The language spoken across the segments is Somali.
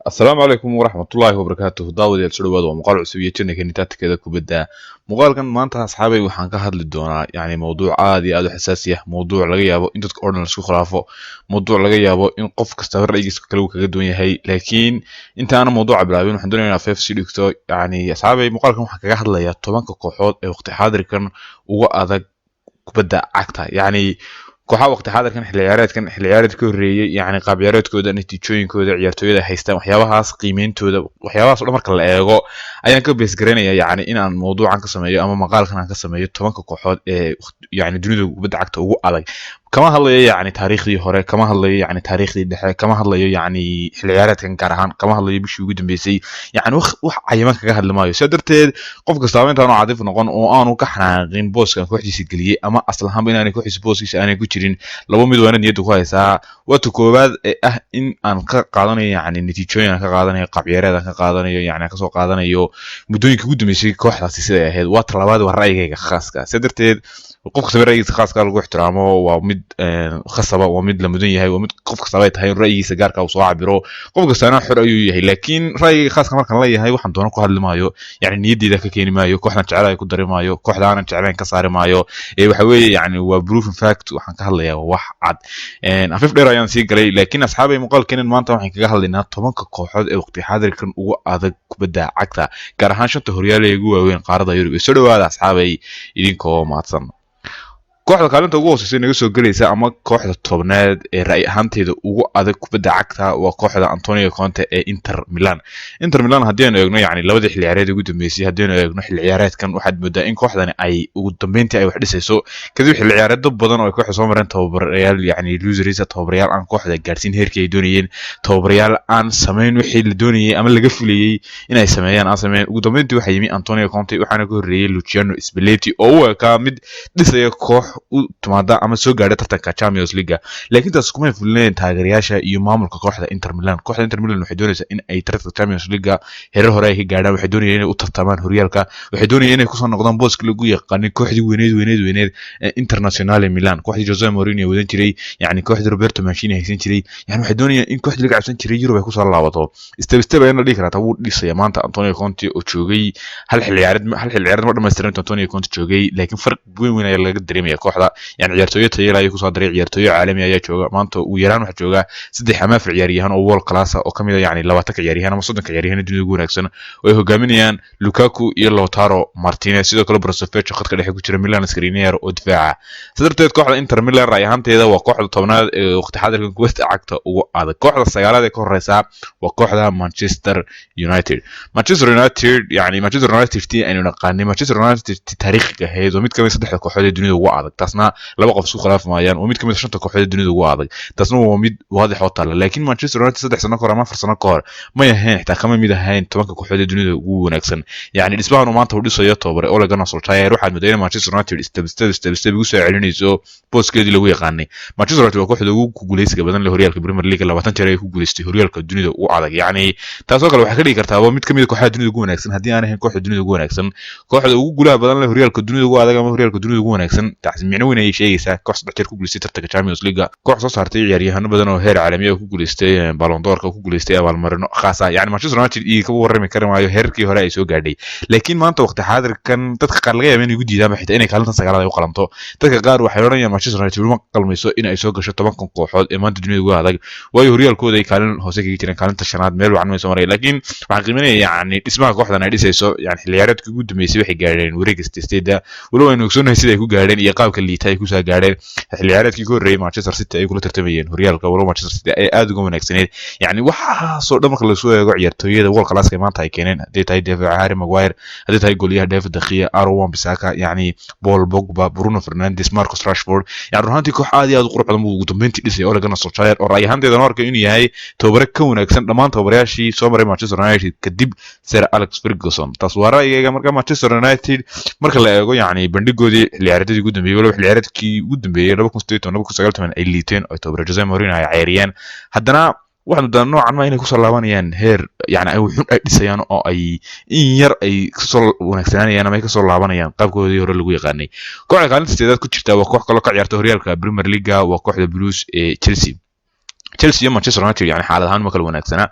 Asalaamu calaykum waraxmatullaahi wabarakaatuh. Daawadayaal, soo dhawaada. Waa muuqaal cusub iyo channelkeeni taatikada kubadda. Muuqaalkan maanta, asxaabay, waxaan ka hadli doonaa yani mowduuc aad iyo aad u xasaasi ah, mowduuc laga yaabo in dadka oo dhan laisku khilaafo, mowduuc laga yaabo in qof kastaba ra'yigiisa kale uu kaga duwan yahay. Laakiin inta aanan mowduuca bilaabin, waxaan doonayaa inaan feef sii dhigto. Yani asxaabay, muuqaalkan waxaan kaga hadlayaa 10-ka kooxood ee waqti xaadirkan uga adag kubadda cagta, yacni kooxaha waqti xaadirkan, xilli ciyaareedkan, xilli ciyaareed ka horreeyay, yacni qaab ciyaareedkooda, natiijooyinkooda, ciyaartooyada haystaan, waxyaabahaas qiimeyntooda, waxyaabahaas oo dhan marka la eego ayaan ka base garaynaya yacni inaan mowduucan ka sameeyo ama maqaalkan aan ka sameeyo 10-ka kooxood ee yacni dunida kubadda cagta ugu adag. Kama hadlayo yacni taariikhdii hore, kama hadlayo yacni taariikhdii dhexe, kama hadlayo yacni xilli ciyaareedkan gaar ahaan, kama hadlayo bishii ugu dambeysay, yacni wax cayiman kaga hadli maayo. Sidaa darteed, qof kastaaba intaanu caadif noqon oo aanu ka xanaaqin booskan kooxdiisa geliyey ama asal ahaanba inaanay kooxdiisa booskiisa aanay ku jirin, laba mid waa inaad niyadda ku haysaa. Waata koowaad ee ah in aan ka qaadanayo yacni natiijooyin aan ka qaadanayo, qaab ciyaareed aan ka qaadanayo, yacni aan kasoo qaadanayo muddooyinka ugu dambeysay kooxdaasi siday ahayd. Waa talabaad, waa ra'yigayga khaaska. Sidaa darteed, qof kastaba ra'yigiisa khaaska lagu ixtiraamo waa mid khasaba, waa mid la mudan yahay, waa mid qof kastaba ay tahay in ra'yigiisa gaarka uu soo cabiro. Qof kastana xor ayuu yahay. Laakiin ra'yiga khaaska markaan leeyahay, waxaan doono ku hadli maayo, yacni niyadeyda ka keeni maayo, kooxdan jecelahay ku dari maayo, kooxda aanan jeclayn ka saari maayo. Ee waxa weeye yacni waa proven fact. Waxaan ka hadlayaa waa wax cad. Afif dheer ayaan sii galay, laakiin asxaabay, muuqaalkeenan maanta waxaan kaga hadlaynaa 10-ka kooxood ee waqti xaadirkan ugu adag kubadda cagta, gaar ahaan shanta horyaal ee ugu waaweyn qaaradda Yurub. Ee soo dhawaada, asxaabay, idinkoo mahadsan. Kooxda kaalinta ugu hooseysa naga soo gelaysa ama kooxda 10aad ee ra'yi ahaanteeda ugu adag kubadda cagta waa kooxda Antonio Conte ee Inter Milan. Inter Milan haddii aynu eegno yacni labadii xilli ciyaareed ugu dambeysay, haddii aynu eegno xilli ciyaareedkan, waxaad moodaa in kooxdani ay ugu dambeyntii ay wax dhisayso kadib xilli ciyaareedo badan oo ay kooxda soo mareen tababarayaal yacni losers, tababarayaal aan kooxda gaarsiin heerkii ay doonayeen, tababarayaal aan samayn wixii la doonayay ama laga filayay inay sameeyaan aan sameyn. Ugu dambeyntii waxaa yimi Antonio Conte, waxaana ka horreeyay Luciano Spalletti oo u ekaa mid dhisaya koox u timaada ama soo gaadha tartanka Champions League, laakiin taas kumay fulinayn taageerayaasha iyo maamulka kooxda Inter Milan. Kooxda Inter Milan waxay doonaysaa in ay tartanka Champions League heerar hore ay ka gaadhaan. Waxay doonayaan inay u tartamaan horyaalka. Waxay doonayaan inay kusoo noqdaan booska lagu yaqaanay kooxdii weyneed weyneed weyneed ee Internazionale Milan, kooxdii Jose Mourinho wadan jiray, yacni kooxdii Roberto Mancini haysan jiray. Yani waxay doonayaan in kooxdii laga cabsan jiray Yurub ay kusoo laabato. Step step ayana dhihi karaa wuu dhisaya maanta Antonio Conte oo joogay hal xilli ciyaareed. Hal xilli ciyaareed ma dhammaystirin Antonio Conte joogay, laakiin farq weyn weyn ayaa laga dareemaya kooxda. Yani ciyaartooyo tayo leh ayuu kusoo daray, ciyaartooyo caalami ayaa jooga maanta. Ugu yaraan waxaa jooga saddex ama afar ciyaaryahan oo world class ah oo kamid ah yani 20-ka ciyaaryahan ama 30-ka ciyaaryahan dunida ugu wanaagsan oo ay hogaaminayaan Lukaku iyo Lautaro Martinez, sidoo kale Brozovic khadka dhexe ku jira, Milan Skriniar oo difaaca. Sidaa darteed, kooxda Inter Milan ra'yi ahaanteeda waa kooxda 10aad ee waqti xaadirkan kubadda cagta ugu adag. Kooxda sagaalaad ee ka horeysa waa kooxda Manchester United. Manchester United, yani Manchester United tii aynu naqaanay, Manchester United tii taariikhiga ahayd, waa mid kamid saddexda kooxood ee dunida ugu adag. Taasna laba qof isku khilaafi maayaan. Waa mid kamid shanta kooxood ee dunida ugu adag. Taasna waa mid waadix oo taala. Laakiin Manchester United 3 sano ka hor ama 4 sano ka hor may ahayn, xitaa kama mid ahayn 10-ka kooxood ee dunida ugu wanaagsan. Yani dhismahan uu maanta uu dhisayo tababare Ole Gunnar Solskjaer, waxaad moodaa in Manchester United step step step step ugu soo celinayso booskeedii lagu yaqaanay. Manchester United waa kooxda ugu guuleysiga badan leh horyaalka Premier League, 20 jeer ay ku guuleystay horyaalka dunida ugu adag. Yacni taasoo kale waxay ka dhigi kartaa waa mid kamid ah kooxaha dunida ugu wanaagsan, haddii aan ahayn kooxda dunida ugu wanaagsan, kooxda ugu guulaha badan leh horyaalka dunida ugu adag ama horyaalka dunida ugu wanaagsan. Taasi micno weyn ayay sheegaysaa. Koox saddex jeer ku guuleystay tartanka Champions League, koox soo saartay ciyaaryahano badan oo heer caalami ah, ku guuleystay Ballon d'Or-ka, ku guuleystay abaalmarino khaas ah. Yani Manchester United iyo kama warrami kari maayo heerkii hore ay soo gaadhay. Laakiin maanta waqti xaadirkan dadka qaar laga yaaba inay ugu diidaan xitaa inay kaalintan sagaalaad ay u qalanto. Dadka qaar waxay odhanayaan Manchester United uma qalmayso in ay soo gasho 10-kan kooxood ee maanta dunida ugu adag, waayo horyaalkooda ay kaalin hoose kaga jireen, kaalinta shanaad, meel wacan may soo maray. Laakiin waxaan qiiminaya yani dhismaha kooxdan ay dhisayso. Yani xilli ciyaareedkii ugu dambeysay waxay gaadheen wareegga sideedda, walow aynu ogsoonahay sida ay ku gaadheen iyo qaabka liita ay kusoo gaadheen. Xilli ciyaareedkii ka horreeyay Manchester City ay kula tartamayeen horyaalka, walow Manchester City ay aad uga wanaagsaneyd. Yani waxaasoo dhan marka lasoo eego, ciyaartooyada world class maanta ay keeneen, hadday tahay daafaca Harry Maguire, hadday tahay goolyaha David De Gea, Aaron Wan-Bissaka, yani Paul Pogba, Bruno Fernandes, Marcus Rashford, yani run ahaantii koox aad iyo aad u qurux badan buu ugu dambeyntii dhisay Ole Gunnar Solskjaer, oo ra'yi ahaanteeda arkayo inuu yahay tababare ka wanaagsan dhammaan tababarayaashii soo maray Manchester United kadib Sir Alex Ferguson. Taas waa ra'yigayga. Marka Manchester United marka la eego yani bandhigoodii xilli ciyaareedadii ugu dambeeyay, walow xilli ciyaareedkii ugu dambeeyay 2018 2019 ay liiteen oo tababare Jose Mourinho ay ceyriyeen, haddana waxaad moodaa noocan ma inay kusoo laabanayaan heer, yani ay wuxun ay dhisayaan oo ay in yar ay kasoo wanaagsananayaan ama ay kasoo laabanayaan qaabkoodii hore lagu yaqaanay. Kooxda kaalinta sideedaad ku jirta waa koox kaloo ka ciyaarta horyaalka Premier League, waa kooxda Blues ee Chelsea. Chelsea iyo Manchester United yani xaalad ahaan ma kala wanaagsana,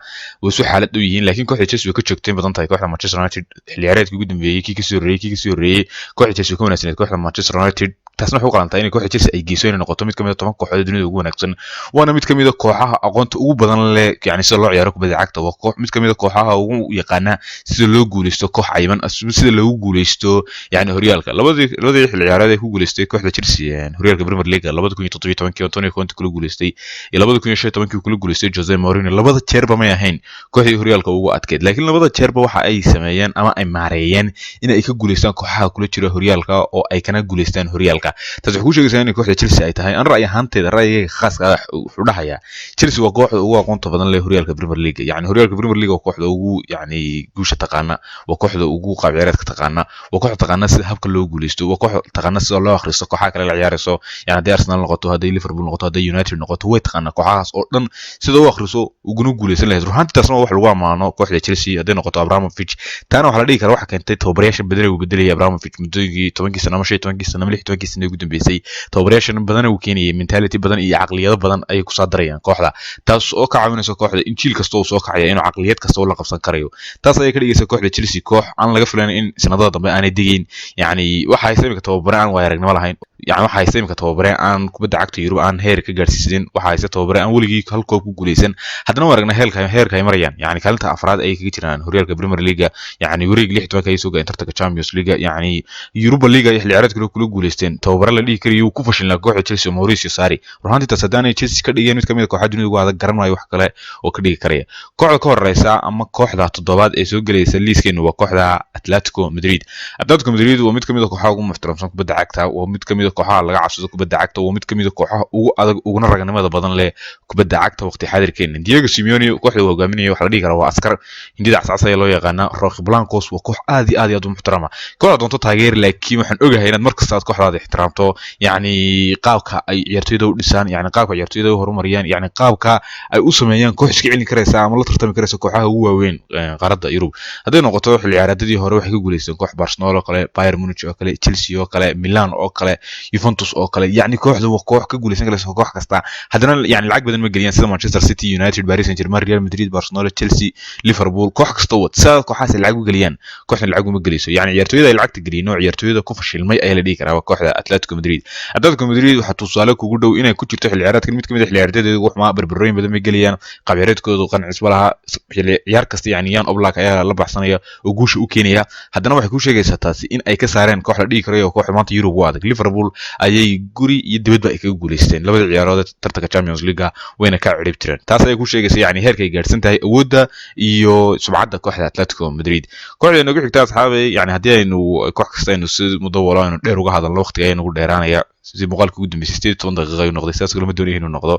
way isu xaalad dhow yihiin, laakiin kooxda Chelsea way ka joogteen badan tahay kooxda Manchester United. Xilli ciyaareedkii ugu dambeeyey, kii kasii horreeyey, kii kasii horreeyey, kooxda Chelsea way ka wanaagsaneed kooxda Manchester United. Taasna waxay u qalantaa inay kooxda Chelsea ay geyso inay noqoto mid ka mid ah 10 kooxood ee dunida ugu wanaagsan, waana mid ka mid ah kooxaha aqoonta ugu badan leh yani sida loo ciyaaro kubadda cagta. Waa koox mid ka mid ah kooxaha ugu yaqaana sida loo guuleysto koox cayiman, sida loogu guuleysto yani horyaalka. Labadii xilli ciyaareed ay ku guuleystay kooxda Chelsea horyaalka Premier League, 2017-kii Antonio Conte kula guuleystay iyo 2015-kii kula guuleystay Jose Mourinho, labada jeerba may ahayn kooxdii horyaalka ugu adkeyd, laakiin labada jeerba waxa ay sameeyeen ama ay maareeyeen in ay ka guuleystaan kooxaha kula jira horyaalka oo ay kana guuleystaan horyaalka. Taas waxay ku sheegaysaa in kooxda Chelsea ay tahay, an ra'yi ahaanteeda, ra'yigayga khaaska ah wuxuu dhahayaa, Chelsea waa kooxda ugu aqoonta badan leh horyaalka Premier League. Yani horyaalka Premier League waa kooxda ugu yani guusha taqaana, waa kooxda ugu qaab ciyaareedka taqaana, waa kooxda taqaana sida habka loo guuleysto, waa kooxda taqaana sida loo akhristo kooxaha kale la ciyaarayso. Yani haddii Arsenal noqoto, hadday Liverpool noqoto, hadday United noqoto, way taqaanaa kooxahaas oo dhan sida u akhriso uguna guuleysan lahayd. Runaantii taasna waa wax lagu amaano kooxda Chelsea. Hadday noqoto Abramovich, taana waxaa la dhihi karaa waxa keentay tababarayaasha badan uu bedelayay Abramovich muddooyinkii 10-kii sano ama 15-kii sano ama 16-kii sano ugu dambeysay. Tababarayaashan badan uu keenayay mentality badan iyo caqliyado badan ayay kusoo darayaan kooxda, taas oo ka caawinaysa kooxda in jiil kasta uu soo kacaya inuu caqliyad kasta ula qabsan karayo. Taas ayay ka dhigaysa kooxda Chelsea koox aan laga filayn in sanadada dambe aanay degayn. Yani waxa haysta imika tababare aan waaya aragnimo lahayn, yani waxa haysta imika tababare aan kubadda cagta Yurub aan heer ka gaarsiisanin, waxa haysta tababare aan weligii hal koob ku guuleysan. Haddana waa aragnaa heerka ay marayaan, yani kaalinta afraad ayay kaga jiraan horyaalka Premier League, yani wareeg 16-ka ayay soo gaareen tartanka Champions League, yani Europa League ay xilli ciyaareedkii kula guuleysteen. Tababare la dhihi karayo ku fashilnaa kooxda Chelsea, Mauricio Sarri. Runaantii taas haddaanay Chelsea ka dhigeen mid ka mid ah kooxaha dunida ugu adag, garan maayo wax kale oo ka dhigi karaya. Kooxda ka horeysa ama kooxda toddobaad ee soo gelaysa liiskeenu waa kooxda Atletico Madrid. Atletico Madrid waa mid ka mid ah kooxaha ugu muxtaramsan kubadda cagta, waa mid ka mid ah kooxaha laga cabsado kubadda cagta, waa mid ka mid ah kooxaha ugu adag uguna raganimada badan leh kubadda cagta waqti xaadirkeena. Diego Simeone kooxda uu hogaaminayo waxaa la dhihi karaa waa askar hindida cascas ayaa loo yaqaanaa, Rojiblancos. Waa koox aad iyo aad iyo aad u muxtarama. Kooxda doonto taageer, laakiin waxaan ogahay inaad markasta aad kooxdaada ixtiraamto, yacni qaabka ay ciyaartoyda u dhisaan, yacni qaabka ciyaartoyda u horumariyaan, yacni qaabka ay u sameeyaan koox iska celin karaysa ama la tartami karaysa kooxaha ugu waaweyn qaaradda Yurub. Hadday noqoto xilli ciyaareedyadii hore, waxay ka guuleysteen koox Barcelona oo kale, Bayern Munich oo kale, Chelsea oo kale, Milan oo kale, Juventus oo kale. Yacni kooxdu waa koox ka guuleysan karaysa koox kasta. Haddana yani lacag badan ma geliyaan sida Manchester City, United, Paris Saint-Germain, Real Madrid, Barcelona, Chelsea, Liverpool. Koox kasta wad sidaa kooxahaas ay lacag u geliyaan, kooxdan lacag uma geliso. Yani ciyaartoyada ay lacagta geliyeen oo ciyaartoyada ku fashilmay ayaa la dhihi karaa waa kooxda Atletico Madrid. Atletico Madrid waxaa tusaale kugu dhow inay ku jirto xilli ciyaareedkan mid ka mid ah xilli ciyaareedyadooda ugu xumaa. Barbarooyin badan bay geliyaan, qaab ciyaareedkoodu qancis ma laha. Xilli ciyaar kasta yani Jan Oblak ayaa la baxsanaya oo guusha u keenaya. Haddana waxay ku sheegaysaa taasi in ay ka saareen koox la dhihi karayo kooxda maanta Yurub u adag, Liverpool, ayay guri iyo dibadba ay kaga guuleysteen labada ciyaarood ee tartanka Champions League, wayna ka cirib tireen. Taas ayay ku sheegaysa yani heerka ay gaadhsan tahay awoodda iyo sumcadda kooxda Atletico Madrid. Kooxda inagu xigta, asxaabay, yani haddii aynu koox kasta aynu si muddo walo aynu dheer uga hadalno, waqtiga ayaa nagu dheeraanaya. Si muuqaalka ugu dambeysay 18 daqiiqa ayuu noqday, sidaas kalama doonaya inuu noqdo.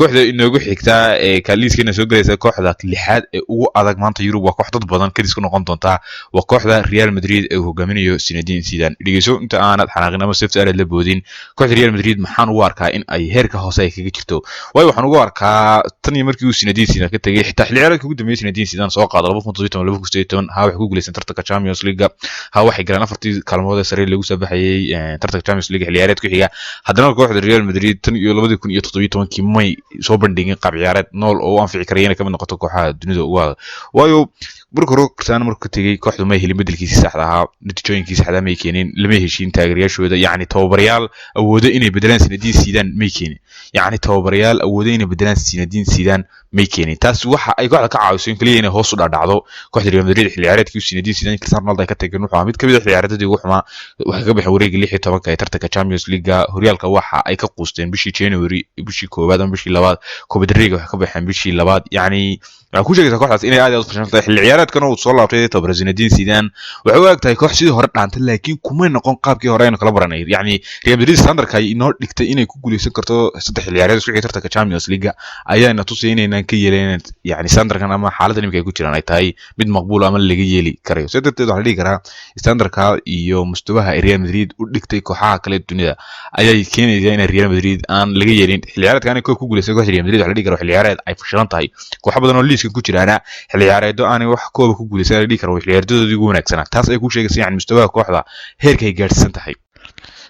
Kooxda inoogu xigtaa ee kaaliiskeena soo gelaysa, kooxda lixaad ee ugu adag maanta Yurub, waa koox dad badan kadis ku noqon doontaa, waa kooxda Real Madrid ee uu hogaaminayo Zinedine Zidane. Dhegeyso, inta aanad xanaaqin ama seefta aanad la boodin, kooxda Real Madrid maxaan ugu arkaa in ay heerka hoose ay kaga jirto? Waayo, waxaan ugu arkaa tan iyo markii uu Zinedine Zidane ka tegay, xitaa xilli ciyaareedkii ugu dambeeyay Zinedine Zidane soo qaado, 2017 2018, ha waxay ku guuleysan tartanka Champions League, ha waxay galeen afartii kaalmood ee sare lagu soo baxayay tartanka Champions League xilli ciyaareed ku xiga. Haddana kooxda Real Madrid tan iyo 2017-kii may soo bandhigin qaab ciyaareed nool oo u anfici karaya inay kamid noqoto kooxaha dunida ugu adag. Waayo, marka hore Cristiano markuu ka tegey, kooxdu may helin bedelkiisii saxda ahaa, natiijooyinkii saxda may keenin, lama heshiin taageerayaashooda. Yacni tababarayaal awoodo inay bedelaan Zinedine Zidane may keenin, yacni tababarayaal awoodo inay bedelaan Zinedine Zidane may keenin. Taas waxa ay kooxda ka caawiso in kaliya inay hoos u dhaadhacdo. Kooxda Real Madrid xilli ciyaareedkii Zinedine Zidane, Cristiano Ronaldo ay ka tageen wuxuu ahaa mid kamid ah xilli ciyaareedyadii ugu xumaa. Waxay ka baxeen wareegga 16-ka ee tartanka Champions League. Horyaalka waxa ay ka quusteen bishii January, bishii koowaad ama bishii labaad. Copa del Rey waxay ka baxeen bishii labaad. Yacni waxay ku sheegaysaa kooxdaas inay aad iyo aad u fashilan tahay. Xilli ciyaareedkan uu soo laabtay tababare Zinedine Zidane, waxay u eg tahay koox sidii hore dhaantay, laakiin kumay noqon qaabkii hore aynu kala baranay. Yacni Real Madrid standardka ay inoo dhigtay inay ku guuleysan karto saddex xilli ciyaareed isku xigta tartanka Champions League ayaana tusay inaynaan ka yeelin, yacni standardkan ama xaaladdan imika ay ku jiraan ay tahay mid maqbuul ama laga yeeli karayo. Sidaa darteed waxaa la dhihi karaa standardka iyo mustawaha ay Real Madrid u dhigtay kooxaha kale dunida ayay keenaysaa in Real Madrid aan laga yeelin xilli ciyaareedkan ay koob ku guuleysan. Kooxda Real Madrid waxaa la dhihi karaa xilli ciyaareed ay fashilan tahay. Kooxo badan oo liiska ku jiraana xilli ciyaareedo aanay wax kooba ku guuleysan la dhihi karo xilli ciyaareedadoodii ugu wanaagsanaa. Taas ay ku sheegaysa yani mustawaha kooxda heerka ay gaadhsiisan tahay.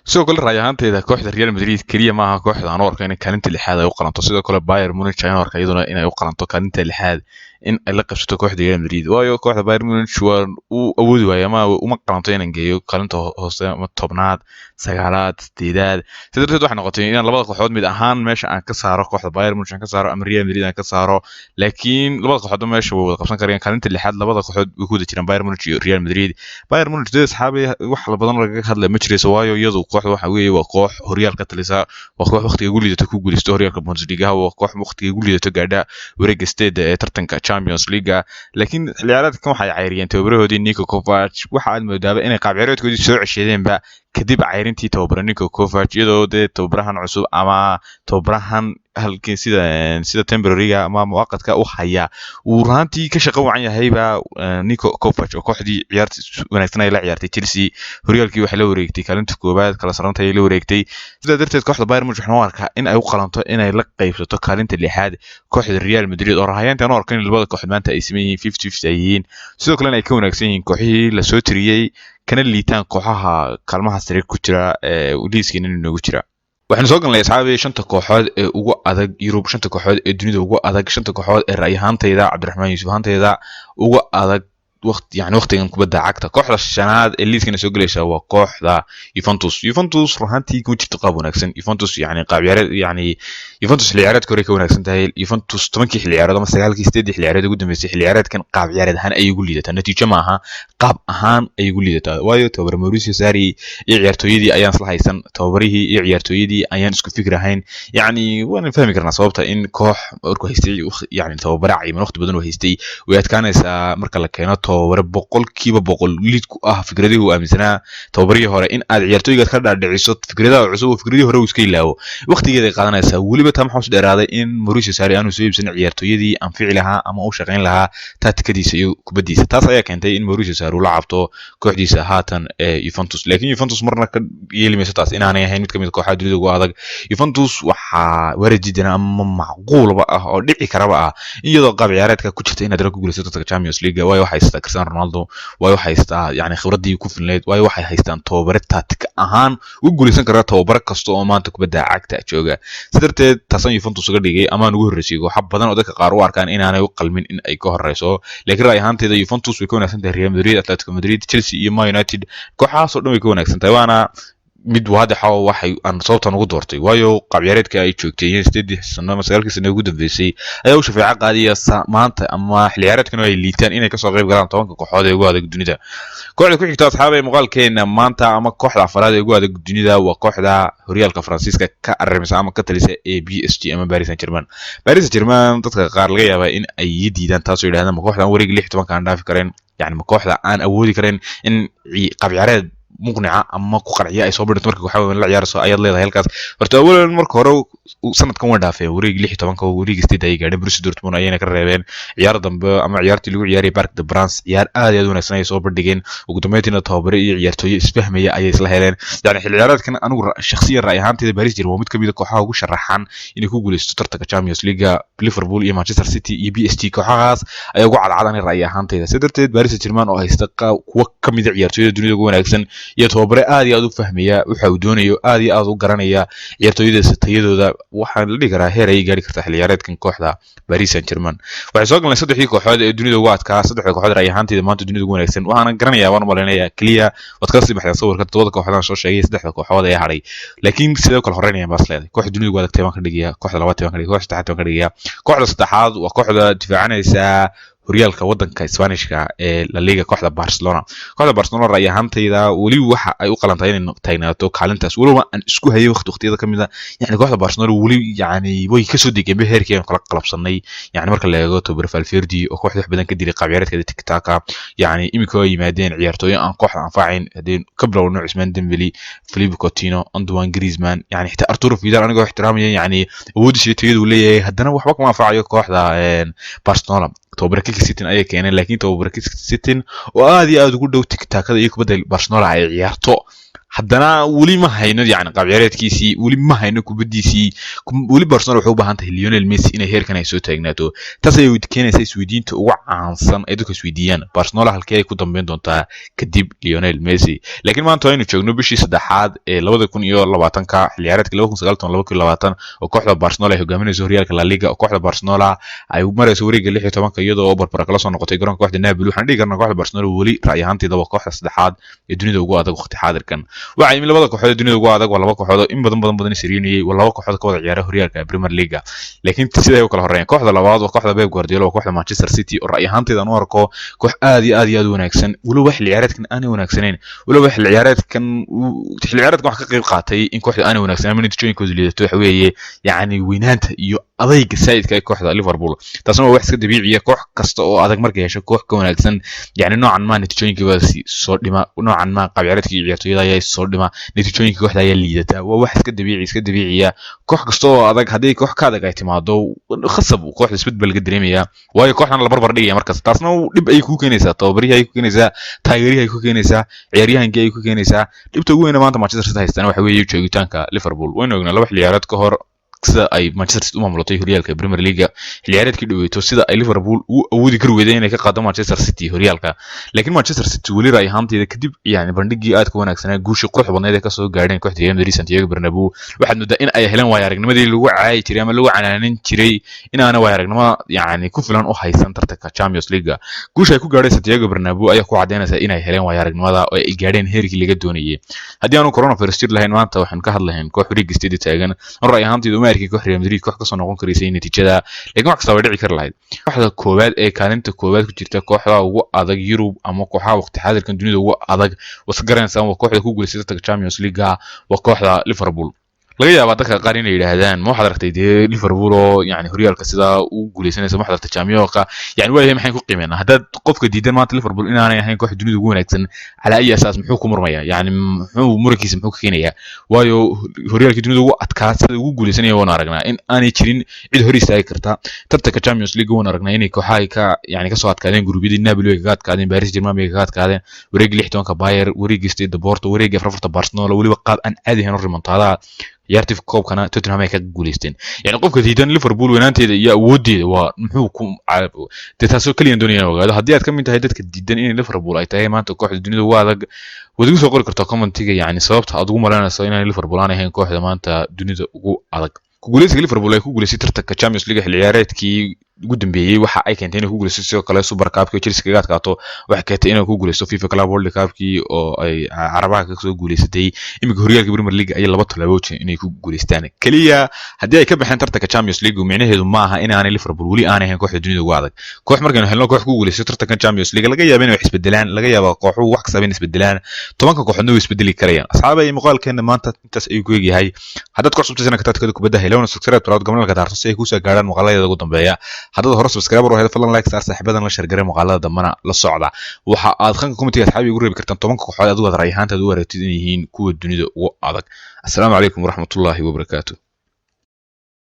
Sidoo kale raay ahaanteyda kooxda Real Madrid kaliya maaha kooxda aan u arko inay kaalinta lixaad ay u qalanto. Sidoo kale Bayern Munich ayaan u arkaa iyaduna inay u qalanto kaalinta lixaad in ay la qabsato kooxda Real Madrid, waayo kooxda Bayern Munich waa u awoodi waaya ama uma qalanto inaan geeyo kaalinta hoose ama 10aad, 9aad, 8aad. Sidaa darteed waxay noqotay inaan labada kooxood mid ahaan meesha aan ka saaro, kooxda Bayern Munich aan ka saaro ama Real Madrid aan ka saaro, laakiin labada kooxood meesha way wada qabsan karayaan. Kaalinta lixaad labada kooxood way ku wada jiraan, Bayern Munich iyo Real Madrid. Bayern Munich dee asxaabi wax badan lagaga hadlaya ma jirayso, waayo iyadu kooxda waxa weeye waa koox horyaal ka talisa, waa koox waqtiga ugu liidato ku guuleysto horyaalka Bundesliga, waa koox waqtiga ugu liidato gaadha wareegga sideedda ee tartanka Champions League. Laakiin xilli ciyaareedkan waxay cayriyeen tababarahoodii Niko Kovac. Waxa aad moodaaba inay qaab ciyaareedkoodii soo ceshadeenba kadib cayrintii tababare Niko Kovac, iyadoo dee tababarahan cusub ama tababarahan halkii sida temporary-ga ama muaqadka u haya uu runaantii ka shaqo wacan yahayba Niko Kovac, oo kooxdii ciyaarta wanaagsan ay la ciyaartay Chelsea, horyaalkii waxay la wareegtay kaalinta koowaad, kala sarranta ayay la wareegtay. Sidaa darteed kooxda Bayern Munich waxaan u arkaa in ay u qalanto inay la qaybsato kaalinta lixaad kooxda Real Madrid, oo rahayaantii aan u arko in labada kooxood maanta ay siman yihiin, 50-50 ay yihiin, sidoo kalena ay ka wanaagsan yihiin kooxihii lasoo tiriyey, kana liitaan kooxaha kaalmaha sare ku jira ee liiskiina inoogu jira. Waxaynu soo galnay, asxaabi, shanta kooxood ee ugu adag Yurub, shanta kooxood ee dunida ugu adag, shanta kooxood ee ra'yi ahaantayda, Cabdiraxmaan Yuusuf ahaantayda, ugu adag waqti, yani waqtigan kubadda cagta. Kooxda shanaad ee liiskana soo gelaysa waa kooxda Juventus. Juventus runaantii kuma jirto qaab wanaagsan. Juventus yani qaab ciyaareed, yani Juventus xilli ciyaareedka hore ka wanaagsan tahay. Juventus 10kii xilli ciyaareed ama 9kii, 8dii xilli ciyaareed ugu dambeysay, xilli ciyaareedkan qaab ciyaareed ahaan ayay ugu liidataa. Natiijo maaha, qaab ahaan ayay ugu liidataa, waayo tababar Mauricio Sarri iyo ciyaartooyadii ayaan isla haysan, tababarihii iyo ciyaartooyadii ayaan isku fikir ahayn. Yani waan fahmi karnaa sababta in koox markuu haystay yani tababare cayiman waqti badan uu haystay, way adkaanaysaa marka la keeno tababare 100% liid ku ah fikradihii uu aaminsanaa tababarihii hore in aad ciyaartooygaad ka dhaadhiciso fikradaha cusub oo fikradihii hore uu iska ilaawo. Waqtigeeda ay qaadanaysaa. Weliba taa maxaa usu dheeraaday in Mauricio Sarri aanu soo iibsan ciyaartooyadii anfici lahaa ama u shaqayn lahaa taatikadiisa iyo kubaddiisa. Taas ayaa keentay in Mauricio Sarri uu la cabto kooxdiisa haatan ee Juventus. Laakiin Juventus marna ka yeeli mayso taas inaanay ahayn mid ka mid ah kooxaha dunida ugu adag. Juventus waxaa wareejidana ama macquulba ah oo dhici karaba ah iyadoo qaab ciyaareedka ku jirta inaad ku guulaysato tartanka Champions League, waayo waxay haystaa Cristiano Ronaldo, waayo waxay haystaa yani khibradii ku filneyd, waayo waxay haystaan tababare taatik ahaan u guulaysan kara tababare kasta oo maanta kubadda cagta jooga. Si darteed taasaan Juventus uga dhigay ama aan ugu horreysay kooxo badan oo dadka qaar u arkaan inaanay u qalmin in ay ka horeyso. Laakiin ra'yi ahaanteyda Juventus way ka wanaagsan tahay Real Madrid, Atletico Madrid, Chelsea iyo Man United. Kooxahaas oo dhan way ka wanaagsan tahay, waana mid waadixa oo waxay aan sababtan ugu doortay, waayo qaab ciyaareedka ay joogtay 8dii sano ama 9kii sano ugu dambeysay ayaa u shafeeco qaadaya maanta ama xilli ciyaareedkan oo ay liitaan inay kasoo qayb galaan 10ka kooxood ee ugu adag dunida. Kooxda ku xigta, asxaabay, muuqaalkeena maanta ama kooxda afaraad ee ugu adag dunida waa kooxda horyaalka Faransiiska ka arrimisa ama ka talisa ee PSG ama Paris Saint-Germain. Paris Saint-Germain dadka qaar laga yaabaa in ay ii diidaan taasoo yidhahdaan: ma kooxda aan wareegi 16ka aan dhaafi kareen? Yani ma kooxda aan awoodi karen in qaab ciyaareed muqnica ama ku qanciya ay soo bidhinto marka kooxaha waaweyn la ciyaarayso ayaad leedahay halkaas? Horta awalan marka hore sanadkan way dhaafeen wareegi 16ka, wareegi sideed ayay gaadheen. Borussia Dortmund ayayna ka reebeen ciyaar dambe ama ciyaartii lagu ciyaarayay Parc des Princes. Ciyaar aad iyo aad u wanaagsan ayay soo bandhigeen. Ugu dambeyntiina tababare iyo ciyaartooyo isfahmaya ayay isla heleen. Yani xilli ciyaareedkan anigu shakhsiyan ra'yi ahaanteyda Paris Saint-Germain waa mid kamid ah kooxaha ugu sharaxan inay ku guuleysato tartanka Champions League. Liverpool iyo Manchester City iyo PSG, kooxahaas ayaa ugu cadcad ra'yi ahaanteyda. Sidaa darteed Paris Saint-Germain oo haysta kuwa kamid ah ciyaartooyada dunida ugu wanaagsan iyo tababare aad iyo aad u fahmaya waxa uu doonayo, aad iyo aad u garanaya ciyaartooyadaas tayadooda, waxaan la dhihi karaa heer ayay gaari kartaa xilli ciyaareedkan kooxda Paris Saint-Germain. Waxay soo galnay saddexdii kooxood ee dunida ugu adkaa, saddexda kooxood ra'yi ahaanteyda maanta dunida ugu wanaagsan. Waxaana garanayaa, waan u malaynayaa keliya waad kala sii baxdeen sawirka toddobada kooxood aan soo sheegay, saddexda kooxood ayaa hadhay, laakiin sidoo kale horeynayaan baas leedahay. Kooxda dunida ugu adagtay baan ka dhigayaa, kooxda labaad baan ka dhigaya, kooxda saddexaad baan ka dhigayaa. Kooxda saddexaad waa kooxda difaacanaysa horyaalka wadanka Isbaanishka ee La Liga, kooxda Barcelona. Kooxda Barcelona ra'yi ahaantayda weli waxa ay u qalantahay inay taagnaato kaalintaas, weliba aan isku hayay waqti waqtiyada kamid ah. Yani kooxda Barcelona weli yani way kasoo degeen heerkii aan kala qalabsanay. Yani marka la eego tababar Valverde oo kooxda wax badan ka dilay qaab ciyaareedkeeda tiki-taka, yani imika ay yimaadeen ciyaartooyo aan kooxda anfacayn, haddii ka bilowno Ousmane Dembele, Philippe Coutinho, Antoine Griezmann, yani xitaa Arturo Vidal, anigoo ixtiraamaya yani awoodiisa iyo tayada uu leeyahay, haddana waxba kama anfacayo kooxda Barcelona. Tababare Quique Setién ayay keeneen, laakiin tababare Quique Setién oo aad iyo aad ugu dhow tiki-takada iyo kubadda Barcelona ay ciyaarto. Haddana weli ma hayno yani qaab ciyaareedkiisii, weli ma hayno kubadiisii. Weli Barcelona waxay u baahan tahay Lionel Messi inay heerkan ay soo taagnaato. Taas ayay keenaysaa isweydiinta ugu caansan ay dadku isweydiiyaan: Barcelona halkee ay ku dambeyn doontaa kadib Lionel Messi? Laakiin maanta aynu joogno bishii saddexaad ee 2020-ka, xilli ciyaareedka 2019 2020, oo kooxda Barcelona ay hogaaminayso horyaalka La Liga, oo kooxda Barcelona ay marayso wareegga 16-ka, iyadoo barbara kala soo noqotay garoonka kooxda Napoli, waxaan dhihi karnaa kooxda Barcelona weli ra'yi ahaanteyda waa kooxda saddexaad ee dunida ugu adag waqti xaadirkan. Waxaa yimi labada kooxood ee dunida ugu adag waa laba kooxood oo in badan badan badan isriinayay, waa laba kooxood ka wada ciyaara horyaalka Premier League, laakiin siday u kala horeeyaan. Kooxda labaad waa kooxda Pep Guardiola, waa kooxda Manchester City, oo ra'yi ahaanteyda aan u arko koox aad iyo aad iyo aad u wanaagsan, weliba xilli ciyaareedkan aanay wanaagsanayn. Weliba xilli ciyaareedkan wax ka qayb qaatay in kooxda aanay wanaagsaneyn ama natiijooyinkoodu liidato waxa weeye yacni weynaanta iyo adayga saa'idka ee kooxda Liverpool. Taasna waa wax iska dabiiciya. Koox kasta oo adag markay hesho koox ka wanaagsan, yacni noocan ma natiijooyinkii waa soo dhima, noocan ma qaab ciyaareedkii ciyaartooyada ayaa soo dhima, natiijooyinka kooxda ayaa liidata. Waa wax iska dabiiciya. Koox kasta oo adag haddii koox ka adag ay timaado, khasab kooxda isbedbel laga dareemaya, waayo kooxdan la barbar dhigaya markaas. Taasna dhib ayay ku keenaysaa tababarihii, ay ku keenaysaa taageerihii, ay ku keenaysaa ciyaaryahankii, ay ku keenaysaa. Dhibta ugu weyna maanta Manchester City haystaan waxa weeye joogitaanka Liverpool. Waynu ognaa laba xilli ciyaareed ka hor sida ay Manchester City u maamulatay horyaalka Premier League, xilli ciyaareedkii dhaweeto sida ay Liverpool u awoodi kari weyday inay ka qaado Manchester City horyaalka. Laakiin Manchester City weli ra'yi ahaanteyda, kadib yani bandhigii aadka wanaagsanaa, guushii quruxda badneed ee kasoo gaadheen kooxda Real Madrid Santiago Bernabeu, waxaad moodaa in ay heleen waayo aragnimadii lagu caayi jiray ama lagu canaanin jiray in aana waayo aragnimo yani ku filan u haysan tartanka Champions League. Guusha ay ku gaadheen Santiago Bernabeu ayaa ku cadeynaysa inay heleen waayo aragnimada oo ay gaadheen heerkii laga doonayay. Haddii aanu coronavirus jir lahayn, maanta waxaan ka hadlahayn koox wareegga sideedda taagan. Ra'yi ahaanteyda uma arkin koox Real Madrid koox kasoo noqon karaysay natiijada, laakiin wax kasta way dhici kari lahayd. Kooxda koowaad ee kaalinta koowaad ku jirta, kooxda ugu adag Yurub ama kooxaha waqti xaadirkan dunida ugu adag, waad garanaysaa, waa kooxda ku guuleysatay tartanka Champions League, waa kooxda Liverpool. Laga yaabaa dadka qaar inay yidhaahdaan: "Ma waxaad aragtay dee Liverpool oo yani horyaalka sidaa u guuleysanaysa? Ma waxaad aragtay Championka?" Yani waayahay, maxayn ku qiimeynaa haddaad qofka diidan maanta Liverpool inaanay ahayn kooxda dunida ugu wanaagsan? Calaa ayi asaas muxuu ku murmayaa? Yani muxuu murankiisa muxuu ka keenayaa? Waayo horyaalkii dunida ugu adkaa sida ugu guuleysanaya waanu aragnaa in aanay jirin cid hor istaagi karta. Tartanka Champions League waanu aragnaa inay kooxaha ay ka yani kasoo adkaadeen gurubyadii. Napoli way kaga adkaadeen, Paris Germain bay kaga adkaadeen wareegii 16-ka, Bayern wareegii sideedda, Porto wareegii 4-4, Barcelona weliba qaab aan caadi ahayn u remontada. Ciyaartii koobkana Tottenham ay ka guuleysteen. Yani qofka diidan Liverpool weynaanteeda iyo awoodeeda waa muxuu ku dee? Taasoo keliyan doonaya inaan ogaado. Haddii aad ka mid tahay dadka diidan inay Liverpool ay tahay maanta kooxda dunida ugu adag, waad igu soo qori kartaa commentiga yani sababta aad ugu malaynayso inaan Liverpool aan ahayn kooxda maanta dunida ugu adag. Ku guuleysiga Liverpool ay ku guuleysay tartanka Champions League xilli ciyaareedkii ugu dambeeyey waxa ay keentay inay ku guuleysto sidoo kale Super Cup-kii oo Chelsea kaga adkaato. Waxay keentay inay ku guuleysto FIFA Club World Cup-kii oo ay carabaha ka soo guuleysatay. Iminka horyaalka Premier League ayay laba tallaabo inay ku guuleystaan kaliya. Haddii ay ka baxeen tartanka Champions League, micnaheedu ma aha in aanay Liverpool weli aanay ahayn kooxda dunida ugu adag. Koox markaynu helno koox ku guuleysto tartanka Champions League, laga yaabo inay wax isbedelaan, laga yaabo kooxuhu wax kastaba inay isbedelaan, 10-ka kooxoodna way isbedeli karayaan. Asxaabay, muuqaalkeena maanta intaas ayuu ku egyahay. Haddaad ku cusubtaysana kataadkada kubadda helowna subscribe tiraad gambaleelka daarto si ay kuusoo gaadhaan muuqaaladeeda ugu dambeeya. Haddaad hore subscriber u ahayd, fadlan like saar, saaxiibadan la share garee, muuqaalada dambana la socda. Waxa aad qanka commentiga asxaabi ugu reebi kartaan 10-ka kooxood adigu aad ra'yi ahaantaad u aragtid inay yihiin kuwa dunida ugu adag. Assalaamu calaykum waraxmatullaahi wabarakaatu.